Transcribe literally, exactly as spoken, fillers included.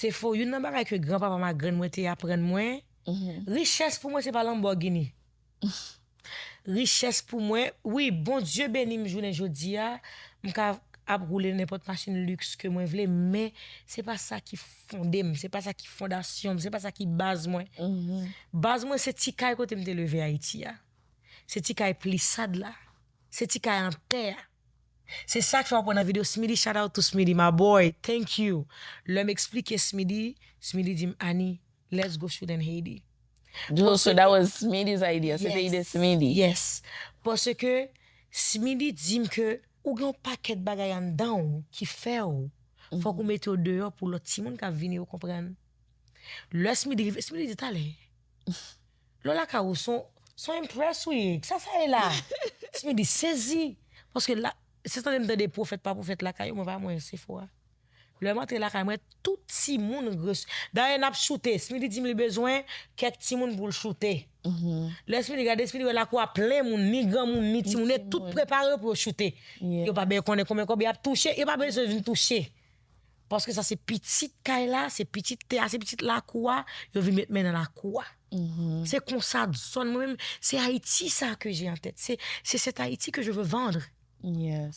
Se fo, youn nan bagay ke granpapa m ak grann mwen te aprann mwen, richès pou mwen se pa Lamborghini. Richès pou mwen, wi, Bondye beni m jounen jodi a, m ka ap woule nenpòt machin liks ke mwen vle, men se pa sa ki fonde m, se pa sa ki fondasyon m, se pa sa ki baz mwen. Baz mwen se ti kay kote m te leve Ayiti a. Se ti kay plisad la. Se ti kay an tè a. Se sa k fè w ap wè nan videyo Smitty, shout out to Smitty, my boy, thank you. Lè m eksplike Smitty, Smitty di m, Annie, let's go shoot in Haiti. Oh, so that was Smitty's idea. Se te ide Smitty. Yes. Paske Smitty di m ke ou gen yon pakèt bagay anndan w ki fè w. Fòk ou mete w deyò pou lòt timoun k ap vini yo konprann. Lè Smitty rive, Smitty di talè. Lò lakay ou son, son impress ou ye. Sa sa ye la. Smitty sezi. Paske la, se tande m tande pwofèt pa pwofèt lakay yo, mwen pa mwen se fo a. Lè m antre lakay mwen, tout timoun res. Dayè n ap choute. Smitty di m li bezwen kèk timoun pou l choute. Lè Smitty gade, Smitty wè lakou a plen moun, ni granmoun, ni timoun, e tout prepare yo pou yo choute. Yo pa byen konnen konbyen kòb y ap touche, yo pa bezwen vin touche. Paske sa se pitit kay la, se pitit tè a, se pitit lakou a, yo vin met men nan lakou a. Se konsa zòn mwen menm, se Ayiti sa ke j'ai en tête. Se se cette Haïti que je veux vendre. Yes.